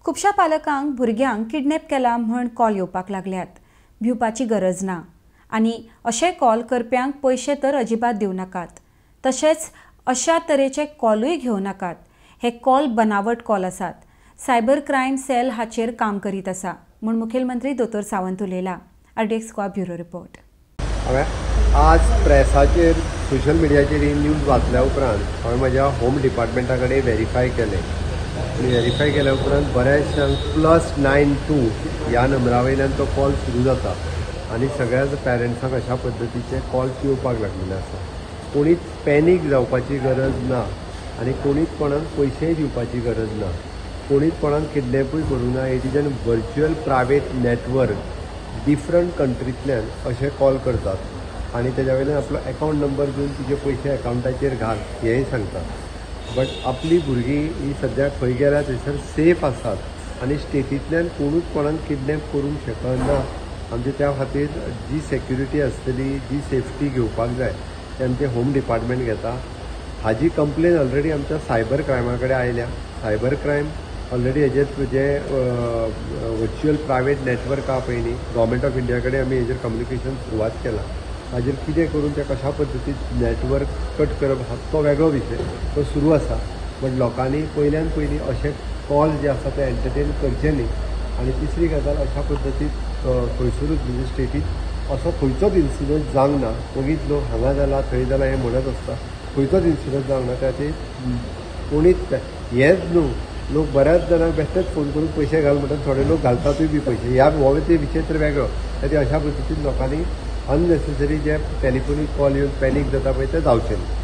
खुबश्या पालकांक भुरग्यांक किडनॅप केला म्हण कॉल येवपाक लागल्यात. भिवपाची गरज ना आनी अशे कॉल करप्यांक पयशे तर अजिबात दिवं नाकात. तशेंच अशा तरेचे कॉलूय घेवं नाकात. हे कॉल बनावट कॉल आसात. सायबर क्रायम सेल हाचेर काम करीत आसा म्हूण मुखेलमंत्री दोतोर Sawant उलयला. RDX Goa bureau report. हांवें आज प्रेसाचेर सोशल मिडियाचेर ही न्यूज वाचल्या उपरांत हांवें म्हज्या होम डिपार्टमेंटा कडेन व्हेरीफाय केलें आनी व्हेरीफाय केल्या उपरांत बऱ्याचशांक +92 ह्या नंबरा वयल्यान तो कॉल सुरू जाता आनी सगळ्याच पेरंट्सांक अशा पद्दतीचे कॉल्स येवपाक लागलेले आसा. कोणीच पॅनीक जावपाची गरज ना आनी कोणीच कोणाक पयशेय दिवपाची गरज ना, कोणीच कोणाक किडनॅपूय करूं ना. It is an virtual private network, different कंट्रींतल्यान अशे कॉल करतात आनी तेज्या वयल्यान आपलो एकावंट नंबर दिवन तुजे पयशे एकावंटाचेर घाल हेंय सांगतात. बट आपली भुरगीं ही सद्या खंय गेल्या थंयसर सेफ आसात आनी स्टेटींतल्यान कोणूच कोणाक किडनॅप करूंक शकना. आमचे त्या खातीर जी सेक्युरिटी आसतली, जी सेफ्टी घेवपाक जाय ते आमचें होम डिपार्टमेंट घेता. हाजी कंप्लेन ऑलरेडी आमच्या सायबर क्रायमा कडेन आयल्या. सायबर क्रायम ऑलरेडी हेजेर जे वर्च्युअल प्रायवेट नॅटवर्क आहा पळय न्ही, गव्हर्मेंट ऑफ इंडिया कडेन आमी हेजेर कम्युनिकेशन सुरवात केलां. हाजेर कितें करून ते कशा पद्दतीन नॅटवर्क कट करप हा तो वेगळो विशय, तो सुरू आसा. बट लोकांनी पयल्यान पयलीं अशे कॉल जे आसा ते एंटरटेन करचे न्ही. आनी तिसरी गजाल, अशा पद्दतीन खंयसरूच म्हणजे स्टेटीत असो खंयचोच इन्सिडंट जावंक ना. वगीच लोक हांगा जाला थंय जाला हें म्हणत आसता, खंयचोच इन्सिडंट जावंक ना. त्या खातीर कोणीच हेंच न्हू, लोक बऱ्याच जाणांक बेश्टेच फोन करून पयशे घाल म्हणटात, थोडे लोक घालतातूय बी पयशे. ह्या हो ते विशय तर वेगळो. त्या खातीर अशा पद्दतीन लोकांनी अननेसेसरी जे टेलिफोनीक कॉल येवन पॅनीक जाता पळय ते जावचें न्ही.